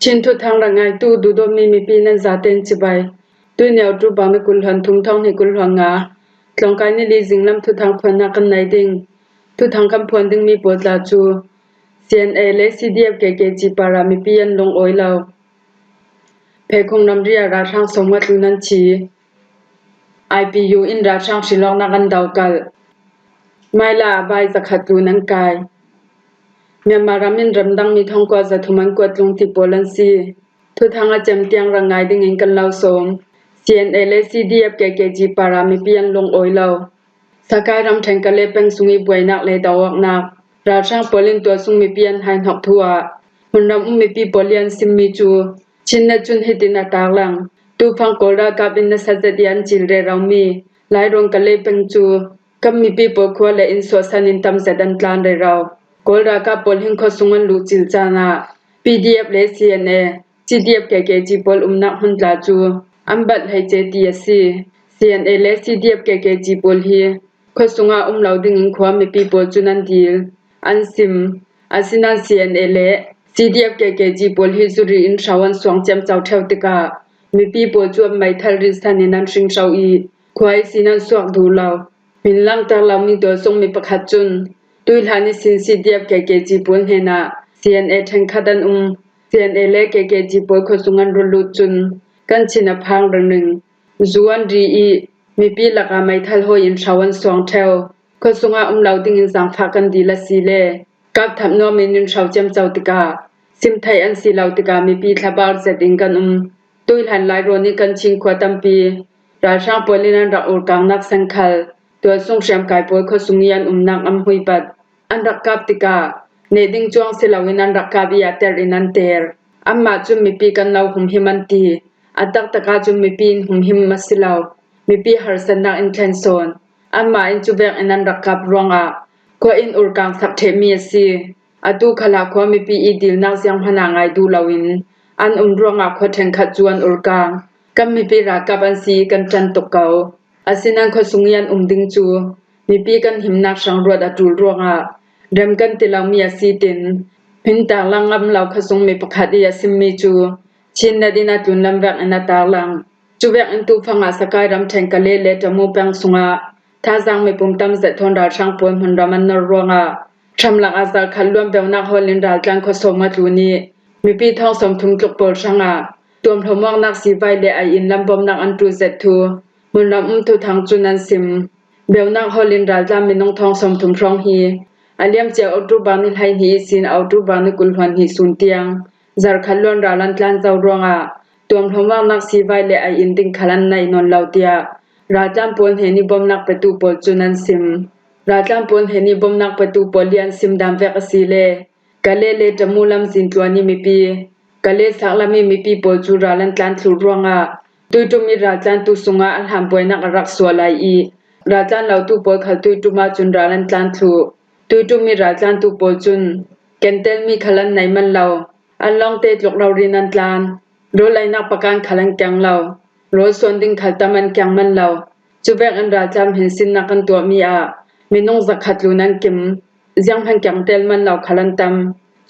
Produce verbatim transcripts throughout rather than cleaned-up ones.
Chin thuthang rak ngaitu duhdawtmi mipi nan zaten cibai. Tuini October ni kul hluan thum, thawng hnih kul hluan nga, tlawngkai ni li zinglam thuthang phuannak kan nei ding. Thuthang kan phuan dingmi pawl tla cu C N A le C D F K K G para mipi an lungawi lo. Pheikhung ramri ah ralhrang sawmnga tlu nan thi. I P U in ralhrang hrilawknak an dokalh. Maila ah bai zakhat tlu nan kai. Myanmar ram in ramdangmi thongkua zathum an kuat tlung ti pawl an si. Thuthang a cem tiang rak ngai dingin kan lo sawm. C N A le C D F K K G para mipi an lungawi lo. Sakai ramṭhen Kale peng sung i buainak le do-awknak. Ralhrang pawl in tualsung mipi an haihnawk thu ah hmunram um mipi pawl i an simmi cu Chin Net cun hitin a tarlang. Tufang Kawl ralkap in nasa zet i an cil reromi Lairawn Kale peng cu kan mipi pawl khua le inn suahsan in tam zet an tlan rero. Kawl ralkap pawl hin khuasung an luhcil caan ah P D F le C N A, C D F K K G pawl umnak hmun tla cu an bat hleice ti a si. C N A le C D F K K G pawl hi khuasung ah um lo dingin khua mipi pawl cu nan dil, an sim. Asinain C N A le C D F K K G pawl hi zuri in hro an suang ciamco ṭheu tikah mipi pawl cu an meithal rinsan in an hring hro i khua ihsin an suak duh lo. Min langhter lomi tualsung mi pakhat cun tuihlan ihsin C D F K K G pawl hnenah C N A ṭhenkhat an um. C N A le K K G pawl khuasung an run lut cun kan Chin a phang ringring. Zu an ri i mipi lakah meithal hawi in hro an suang ṭheu. Khuasung ah um lo dingin zaangfah kan dil a si le kap thap nuam in in hro ciamco tikah sim theih an si lo tikah mipi thlabar zet in kan um. Tuihlan Lairawn i kan Chin khua tampi ralhrang pawl in an rak urkangnak seng khal tualsung hriamkai pawl khuasung i an umnak an hmuipat. An rak kap tikah neh ding cuang si loin an rak kap i ater in an ter. Anmah cun mipi kan lo humhim an ti. A taktak ahcun mipi in humhim a si lo. Mipi harsatnak in thlen sawn. Anmah in cuvek in an rak kap ruangah khua in urkang sak ṭhehmi a si. Atu khalah khua mipi i dilnak zianghman ah ngai duh loin an um ruangah khua ṭhenkhat cu an urkang. Kan mipi ralkap an si i kan ṭan tuk ko. Asinain khuasung i an um ding cu mipi kan himnak hrang ruat a ṭul ruangah rem kan ti lomi a si tin, hmin tarlang ngam lo khuasung mi pakhat i a simmi cu Chin Net in a tlunlam vek in a tarlang. Cuvek in tufang ah Sakai ramṭhen Kale le Tamu peng sungah thazaang mipum tam zet thawn ralhrang pawl hmunram an nor ruangah hramlak ah zarh khat luan beunak hawl in raltlan khua sawmnga tlu nih mipi thawng sawmthum tluk pawl hrangah tuamhlawm awknak sivai le ai-in lam bawmnak an ṭul zet thu hmunram um thuthang cun an sim. Beunak hawl in raltlan minung thawng sawmthum hrawng hi a liamcia October ni hleihnih ihsin October ni kul hluan hnih sun tiang zarh khat luan ral an tlan zo ruangah tuamhlawm awknak sivai le ai-in ding khal an nei nawn lo tiah raltlan pawl hnen i bawmnak petu pawl cun an sim. Raltlan pawl hnen i bawmnak petu pawl i an sim dan vek a si le Kale le Tamu lamzin tluan i mipi, Kale saklam i mipi pawl cu ral an tlan thluh ruangah tuiṭum i raltlantu sungah a hlan buainak a rak suah lai i raltlan lotu pawl khal tuiṭum ahcun ral an tlan thluh. Tuiṭum i raltlantu pawl cun kentelmi khal an nei man lo. An lawngte tluk rori in an tlan. Rawl einak pakan khal an keng lo. Rawl suan ding khal tam an keng man lo. Cuvek in raltlan hminsinnak kan tuahmi ah minung zakhat tlun an kim. Zianghman kengtel man lo khal an tam.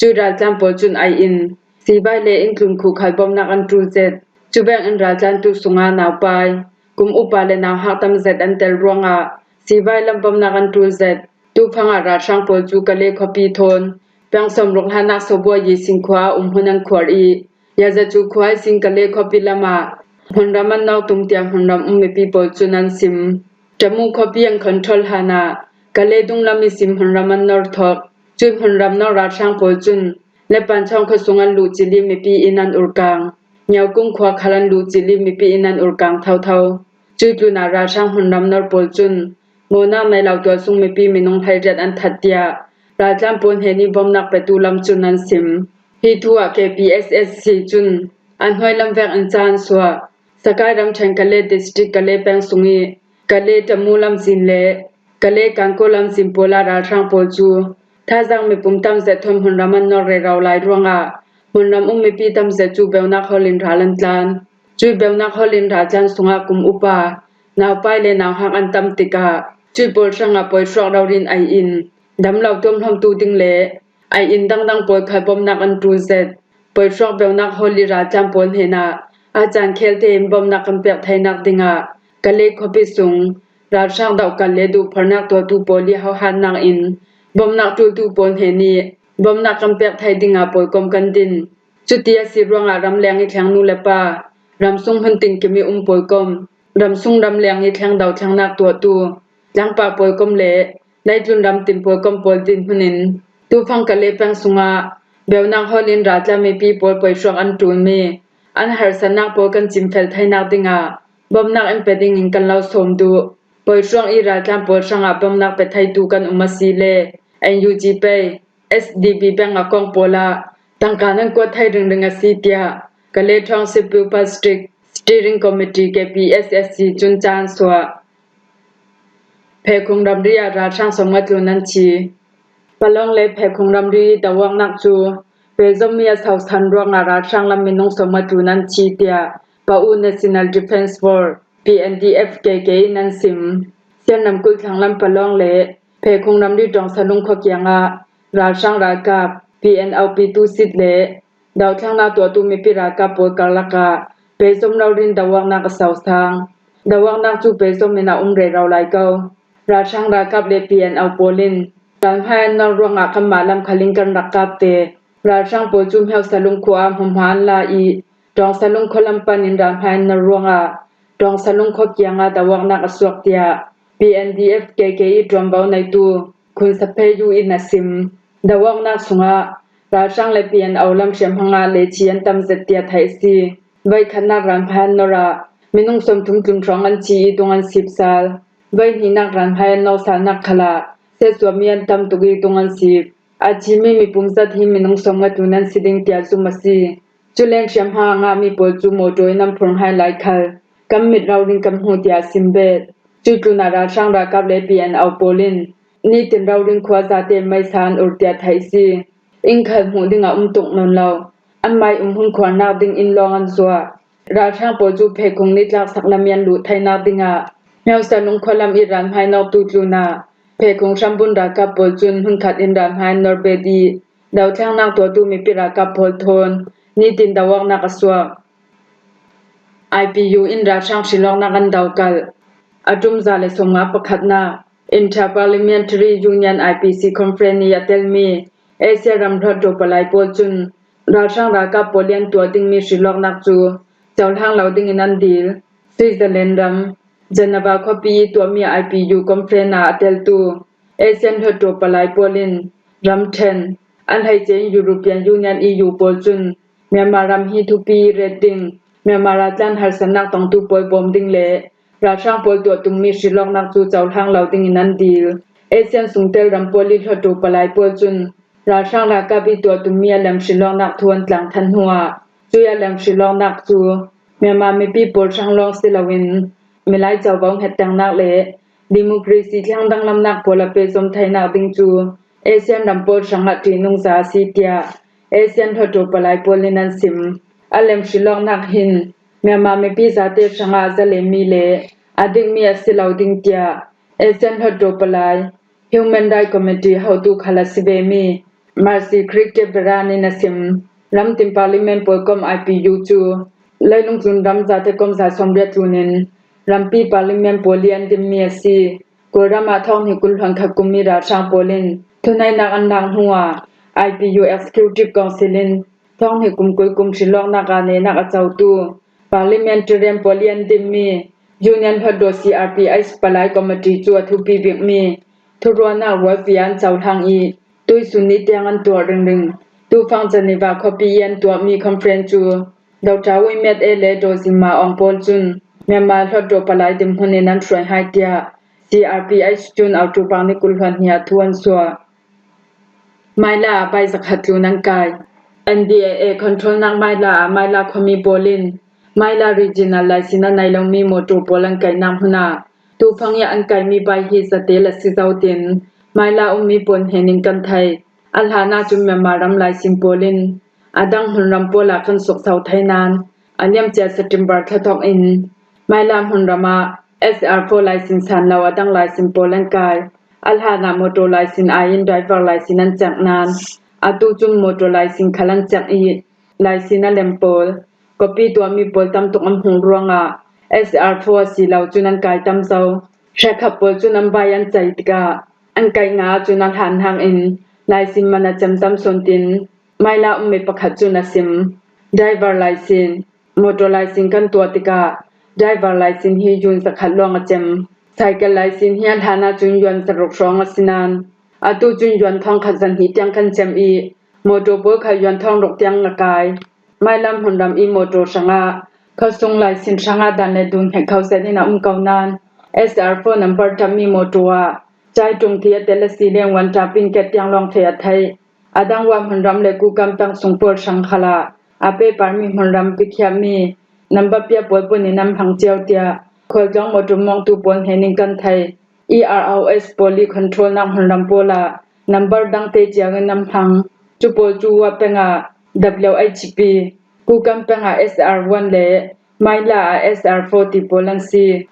Cui raltlan pawl cun ai-in sivai le inn tlun khuh khal bawmnak an ṭul zet. Cuvek in raltlantu sungah naupai, kum upa le nauhak tam zet an tel ruangah sivai lam bawmnak an ṭul zet. Tufang ah ralhrang pawl cu Kale khuapi thawn peng sawmruk hlannak Sawbuayi singkhua ah umhmun an khuar i Yazacu khua ihsin Kale khuapi lamah hmunram an nor tum tiah hmunram um mipi pawl cun an sim. Tamu khuapi an control hlanah Kale dunglam ihsin hmunram an nor thawk. Cui hmunram nor ralhrang pawl cun Lepanchawng khuasung an luhcil i mipi in an urkang. Nyaukung khua khal an luhcil i mipi in an urkang thotho. Cui tlunah ralhrang hmunram nor pawl cun mawhnak nei lo tualsung mipi minung hleiriat an that tiah raltlan pawl hnen i bawmnak petu lam cun an sim. Hi thu ah K P S S C cun an hnuailam vek in ca an suah. Sakai ramṭhen Kale District Kale peng sung i Kale Tamu lamzin le Kale Kanko lamzin pawl ah ralhrang pawl cu thazaang mipum tam zet thawn hmunram an nor rero lai ruangah hmunram um mipi tam zet cu beunak hawl in ral an tlan. Cui beunak hawl in raltlan sungah kum upa, naupai le nauhak an tam tikah cui pawl hrangah pawi hruak rori in ai-in dam lo tuamhlawmtu ding le ai-in dangdang pawl khal bawmnak an ṭul zet. Poihruak beunak hawl i raltlan pawl hnenah a caan khelte in bawmhnak kan pek theinak dingah Kalay khuapi sung ralhrang dohkal le duhphornak tuahtu pawl i hohatnak in bawmhnak ṭultu pawl hnen i bawmhnak kan pek thei dingah pawlkom kan din. Cuti a si ruangah ramleng i thleng nu le pa, ramsung hmun tinkim i um pawlkom, ramsung ramleng i thleng dothlennak tuahtu, tlangpa pawlkom le leitlun ramtin pawlkom pawl dinhmun in tufang Kalay peng sungah beunak hawl in raltlan mipi pawl poihruak an ṭulmi, an harsatnak pawl kan cimfel theinak dingah bawmhnak in pe dingin kan lo sawm duh. Poihruak i raltlan pawl hrangah bawmhnak pe theitu kan um a si le N U G pei, S D B bank account pawl ah tangka nan kuat thei ringring a si, tiah Kalay Township People's District Steering Committee, K P S S C, cun ca an suah. Phekhung ramri ah ralhrang sawmnga tlun an thi. Palawng le Phekhung ramri dohawknak cu pehzommi a sausan ruangah ralhrang lam minung sawmnga tlun an thi, tiah Pau National Defence Force, P N D F K K in an sim. Sian ramkulh thlanglam Palawng le Phekhung ramri Ṭawngsalung khua kiangah ralhrang ralkap, P N O pitu sit le dothlennak tuahtu mipi ralkap pawl karlak ah pehzom ralrin dohawknak a sausang. Dohawknak cu pehzom in a um rero lai ko. Ralhrang ralkap le P N O pawl in ralhmai an nor ruangah kanmah lam khal in kan rak kap te. Ralhrang pawl cu Hmiosalung khua ah hmuhma an la i Ṭawngsalung khua lam pan in ralhmai an nor ruangah Ṭawngsalung khua kiangah dohawknak a suak, tiah P N D F K K i ṭuanvo neitu Khun Sapheyu in a sim. Dohawknak sungah ralhrang le P N O lam hriamhma ngah le thi an tam zet tiah theih a si. Voikhatnak ralhmai an nor ah minung sawmthum tlun hrawng an thi i tung an sip sal. Voihnihnak ralhmai an nor salnak khal ah siatsuahmi an tam tuk i tung an sip. A thimi mipum zat hi minung sawmnga tlun an si ding tiah zum a si. Cu len hriamhma a ngahmi pawl cu mawṭaw in an phurh hai lai khal kan mit ralrin kan hmu tiah a sim bet. Cuih tlunah ralhrang ralkap le P N O pawl in nitin ralrin khua zate meisa an ur tiah theih si. Inn khal hmuh ding a um tuk nawn lo. Anmah i umhmun khuarnak ding inn lawng an zuah. Ralhrang pawl cu Phekhung nitlak sak lam i an luh theinak dingah Hmiosalung khua lam i ralhmai nawktu tlunah Phekhung hrambun ralkap pawl cun hmunkhat in ralhmai an nor bet i dothlennak tuahtu mipi ralkap pawl thawn nitin dohawknak a suak. I P U in ralhrang hrilawknak an dokalh. A ṭum za le sawmnga pakhatnak Inter Parliamentary Union, I P C, Conference i a telmi Asia ram hluttaw palai pawl cun ralhrang ralkap pawl i an tuah dingmi hrilawknak cu cohlang lo dingin an dil. Switzerland ram Geneva khuapi i tuahmi I P U conference ah a teltu Asian hluttaw palai pawl in ram ṭhen, an hleice in European Union, E U, pawl cun Myanmar ram hi thupi ret ding, Myanmar ah tlan harsatnak tongtu pawl bawm ding le ralhrang pawl tuah tummi hrilawknak cu cohlang lo dingin an dil. Asian sungtel ram pawl i hluttaw palai pawl cun ralhrang ralkap i tuah tummi a lem hrilawknak thu an tlang than hnuah, cuih a lem hrilawknak cu Myanmar mipi pawl hrang lawng si loin milai covo hngettengnak le democracy thleng danglamnak pawl a pehzom theinak ding cu Asian ram pawl hrangah ṭihnungza a si, tiah Asian hluttaw palai pawl in an sim. A lem hrilawknak hin Myanmar mipi zate hrangah a zalenmi le a dikmi a si lo ding, tiah Asian hluttaw palai Human Rights Committee hotu khal a si vemi Mercy Khrikkeberan in a sim. Ramtin Parliament pawl kom I P U cu leilung tlun ram zate kom za sawmriat tlun in rampi Parliament pawl i an dinmi a si. Kawlram ah thawng hnih kul hluan khat kummi ralhrang pawl in thuneihnak an lak hnuah I P U Executive Council in thawng hnih kum kul kum hrilawknak ah nehnak a cotu Parliamentarian pawl i an dinmi Union hluttaw C R P H palai committee cu a thupi bikmi thuruahnak rualpi ah an cohlang i tuihsun nih tiang an tuah ringring. Tufang Geneva khuapi i an tuahmi conference cu Doctor Win Myat Aye le Daw Zin Ma Aung pawl cun Myanmar hluttaw palai dinhmun in an hruai hai, tiah C R P H cun October ni kul hluan hnih ah thu an suah. Maila ah bai zakhat tlun an kai. N D A A controlnak Maila ah Maila khuami pawl in Maila regional license a nei lomi mawṭaw pawl an kaihnak hmun ah tufang i an kaihmi bai hi zatel a si zotin Maila ummi pawl hnen in kan theih. A hlan ahcun Myanmar ram license pawl in a dang hmunram pawl ah kan sukso thei nain a liamcia September thla thawk in Maila hmunram ah S R four license san lo a dang license pawl an kai. A hlan ah mawṭaw license ai in driver license an cek nain atu cun mawṭaw license khal an cek i laisin a lem pawl, copy tuahmi pawl tam tuk an hmuh ruangah S R four a si lo cun an kai tam zo. Hrekkhat pawl cun an bai an cai tikah an kaih nga ahcun a hlan hnakin laisin man a cem tam sawn tin, Maila um mi pakhat cun a sim. Driver laisin, motor laisin kan tuah tikah driver laisin hi yuan zakhat lawng a cem. Cycle laisin hi a hlan ahcun yuan zaruk hrawng a si nain, atu cun yuan thawngkhat zahnih tiang kan cem i, motor pawl kha yuan thawng ruk tiang a kai. Mailam hmunram i motor hrangah, khuasung laisin hrangah dan le dun hnek kho zet in a um ko nain, S R four number ṭapmi motor ah cai ṭung ti a tel a si leng, one ṭap in ket tiang lawng feh a theih. A dang uah hmunram le kukam peng sung pawl hrang khalah a pehparmi hmunram pikhiahmi number pia pawl pun in an hmang cio tiah khualtlawng motor mawngtu pawl hnen in kan theih. E R O S pawl i control nak hmunram pawl ah number dangte cio in an hmang. Cu pawl cu uah peng ah W H P, kukam peng ah S R one le Maila ah S R four ti pawl an si.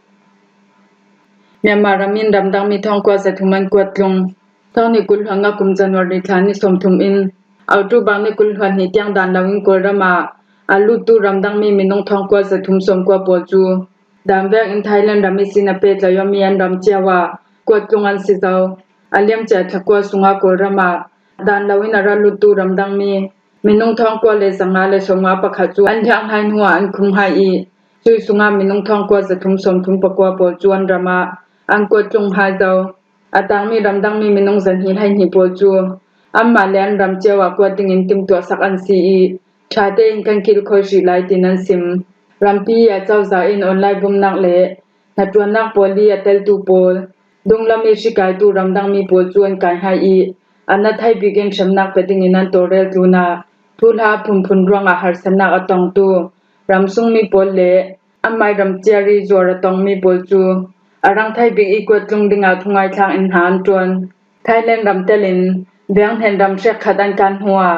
Myanmar ram in ramdangmi thawngkua zathum an kuat tlung. Thawng ni kul hluan nga kum January thla ni sawmthum in October ni kul hluan hnih tiang dan lo in Kawlram ah a luttu ramdangmi minung thawngkua zathum sawmkua pawl cu dan vek in Thailand ram ihsin a pehtlai awmi an ram cio ah kuat tlung an si zo. A liamcia thla kua sungah Kawlram ah dan lo in a ra luttu ramdangmi minung thawngkua le zanga le sawmnga pakhat cu an hliah hai hnuah an khum hai i, cui sungah minung thawngkua zathum sawmthum pakua pawl cu an ram ah an kuat tlung hai zo. A tangmi ramdangmi minung zahnih hleihnih pawl cu anmah le an ram cio ah kuat dingin timhtuahsak an si i, ṭhate in kan kilh khawh hrih lai, tin an sim. Rampi i a cozah in online bumnak le hnaṭuannak pawl i a teltu pawl, dunglam i hrikaitu ramdangmi pawl cu an kai hai i, an na thei bik in hremnak pe dingin an tawlrel tlunah thuhla a phunphun ruangah harsatnak a tongtu ramsungmi pawl le anmai ramcia ri zuar a tongmi pawl cu a rang thei bik i kuat tlung dingah thungai thlak in hna an ṭuan. Thailand ram telin veng hnen ram hrekkhat an kan hnuah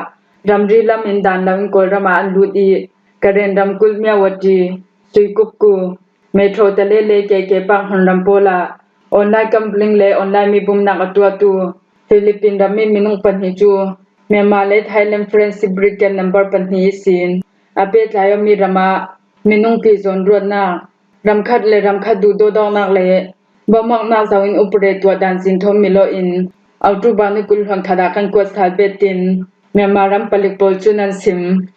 ramri lam in dan lo in Kawlram ah an lut i, Karen ramkulh Myawaddy, Suikupku, Metro Tale le K K Park hmunram pawl ah online gambling le online mi bumnak a tuahtu Philippine ram in minung pahnih cu Myanmar le Thailand Friendship Brigade number pahnih ihsin a pehtlai awmi ram ah minung pi zawn ruatnak, ramkhat le ramkhat duhdawtdawknak le bawmhawknak zoh in upare tuah dan zin thawn mi lawh in October ni kul hluan khat ah kan kuat sal bet, tin Myanmar ram palik pawl cun an sim.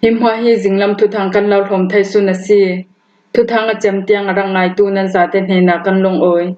Hi hmuah hi zinglam thuthang kan lo hlawm thei sun a si. Thuthang a cem tiang a rak ngaitu nan zate hnenah kan lungawi.